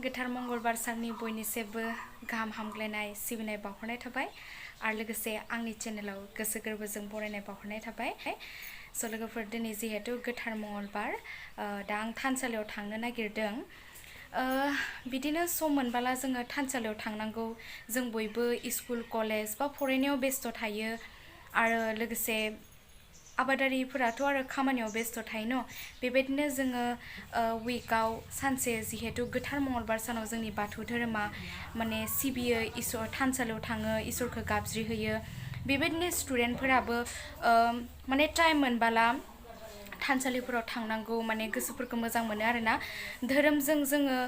गोथार मंगलबार साननि बयनिसिमबो गाहाम हामग्लायनाय सिबिनाय बावहरनाय थाबाय आरो लोगोसे आंनि चेनेलाव गोसो गोरबोजों बरायनाय बावहरनाय थाबाय स' लोगोफोर दिनै जिहेतु गोथार मंगलबार दा आं थानसालियाव थांनो नागिरदों बिदिनो सम मोनबाला जोङो थानसालियाव थांनांगौ जों बयबो स्कुल कलेज बा फरायनायाव बेस्थ' थायो आरो लोगोसे आबादारिफोराथ' आरो खामानियाव बेस्थ' थायो न बेबायदिनो जोङो उइकाव सानसे जिहेतु गोथार मंगलबार सानाव जोंनि बाथौ धोरोमा माने सिबियो इसोर थानसालियाव थाङो इसोरखौ गाबज्रिहोयो बेबायदिनो स्टुडेन्टफोराबो माने टाइम मोनबाला थानसालिफोराव थांनांगौ माने गोसोफोरखौ मोजां मोनो आरोना धोरोमजों जोङो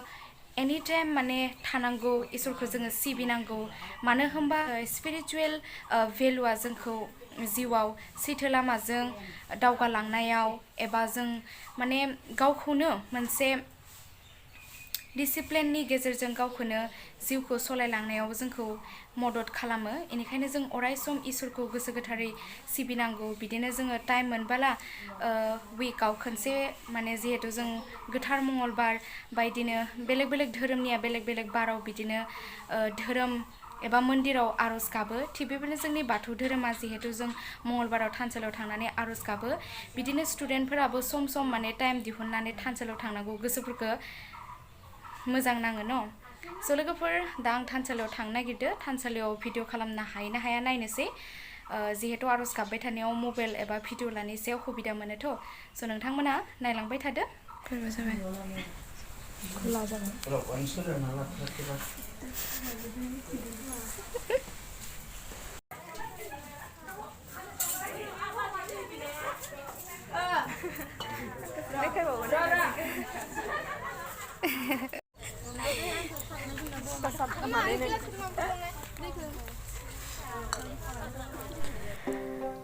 एनि टाइम माने थानांगौ इसोरखौ जोङो सिबिनांगौ मानो होनबा स्पिरिचुवेल भेलुआ जोंखौ जिउआव सैथो लामाजों दावगालांनायाव एबा जों माने गावखौनो मोनसे डिसिप्लिननि गेजेरजों गावखौनो जिउखौ सलायलांनायाव जोंखौ मदद खालामो बेनिखायनो जों अरायसम इसोरखौ गोसो गोथारै सिबिनांगौ बिदिनो जोङो टाइम मोनबाला उइकाव खनसे माने जिहेतु जों गोथार मंगलबार बायदिनो बेलेग बेलेग धोरोमनिया बेलेग बेलेग बाराव बिदिनो धोरोम एबा मन्दिराव आर'ज गाबो थिग बेबायदिनो जोंनि बाथौ धोरोमा जिहेतु जों मंगलबाराव थानसालियाव थांनानै आर'ज गाबो बिदिनो स्टुडेन्टफोराबो सम सम माने टाइम दिहुननानै थानसालियाव थांनांगौ गोसोफोरखौ मोजां नाङो न स' लोगोफोर दा आं थानसालियाव थांनो नागिरदों थानसालियाव भिडिअ खालामनो हायो ना हाया नायनोसै जिहेतु आर'ज गाबबाय थानायाव मबाइल एबा भिडिअ लानो एसे असुबिदा मोनोथ' स' नोंथांमोना नायलांबाय थादो फैबाय जाबाय खुला जाबाय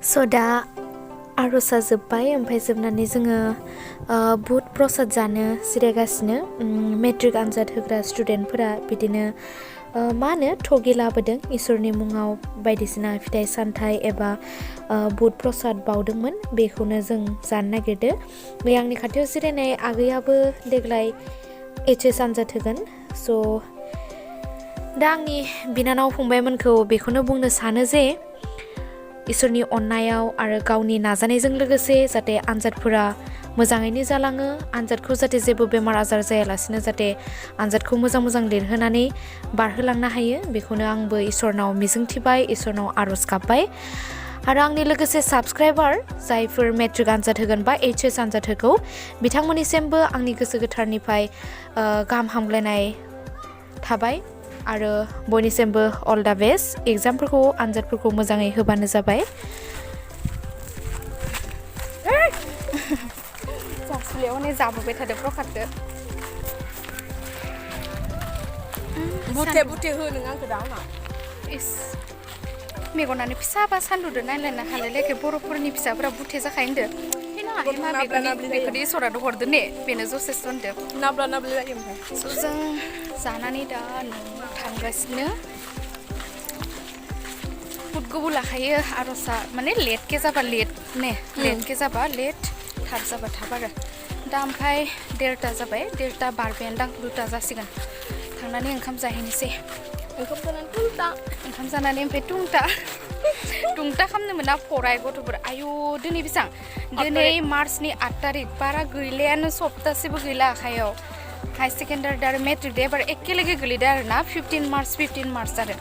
स' दा आर'जआ जोब्बाय ओमफ्राय जोबनानै जोङो बुट प्रसाद जानो जिरायगासिनो मेट्रिक आनजाद होग्रा स्टुडेन्टफोरा बिदिनो मा होनो थगि लाबोदों इसोरनि मुङाव बायदिसिना फिथाइ सामथाइ एबा बुट प्रसाद बावदोंमोन बेखौनो जों जानो नागिरदों बे आंनि खाथियाव जिरायनाय आगैयाबो देग्लाय HS आनजाद होगोन स' दा आंनि बिनानाव फंबायमोनखौ बेखौनो बुंनो सानो जे इसोरनि अननायाव आरो गावनि नाजानायजों लोगोसे जाहाथे आनजादफोरा मोजाङैनो जालाङो आनजादखौ जाहाथे जेबो बेमार आजार जायालासिनो जाहाथे आनजादखौ मोजां मोजां लिरहोनानै बारहोलांनो हायो बेखौनो आंबो इसोरनाव मिजिंथिबाय इसोरनाव आर'ज गाबबाय आरो आंनि लोगोसे साबस्क्राइबार जायफोर मेट्रिक आनजाद होगोन बा HS आनजाद होगौ बिथांमोननिसिमबो आंनि गोसो गोथारनिफ्राय गाहाम हामग्लायनाय थाबाय आरो बयनिसिमबो अल दा बेस्ट एग्जामफोरखौ आनजादफोरखौ मोजाङै होबानो जाबाय जासुलियाव हनै जाबोबाय थादों प्रसादखौ बुथे बुथे हो नों आंखौ दा आंनाव इस मेगनानो फिसाबा सान्दुदो नायलायनो हालायलायखै बर'फोरनि फिसाफोरा बुथे जाखायो होनदो बेखौनो इसोरानो हरदो ने बेनो जसेस्थ' होनदो नाब्ला नाब्लि जायो ओमफ्राय स' जों जानानै दा न'आव थांगासिनो बुट गोबाव लाखायो आर'जआ माने लेटके जाबा लेट ने लेटके जाबा लेट थाब जाबा थाब आरो दा ओमफ्राय 1:30 जाबाय 1:30 बारबायानोदां 2टा जासिगोन थांनानै ओंखाम जाहैनोसै ओंखाम जानानै ओमफ्राय टुंटा खालामनो मोना फराय गथ'फोर आयु दिनै बेसेबां दिनै मार्चनि 8 तारिख बारा गैलायानो सप्तासेबो गैला आखायाव हाई सेकेन्डारि आरो मेट्रिक दे एबार एखेलगे गोलैदो आरो ना 15 मार्च आरो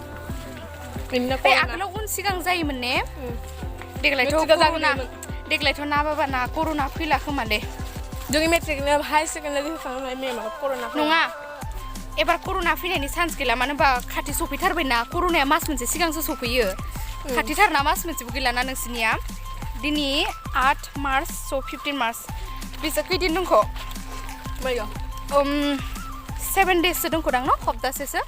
आगोलाव उन सिगां जायोमोन ने देग्लायथ' ना बाबा ना कर'ना फैला खोमा दे जोंनि मेट्रिकनो हाई सेकेन्डारि होखांनाय मेमा कर'ना नङा एबार कर'ना फैनायनि चान्स गैला मानो होनबा खाथि सफैथारबायना कर'नाया मास मोनसे सिगांसो सफैयो खाथिथारना मास मोनसेबो गैलाना नोंसिनिया दिनै 8 मार्च स' 15 मार्च बेसे खैदिन दंख' 7 days दंख'दां न' सप्तासेसो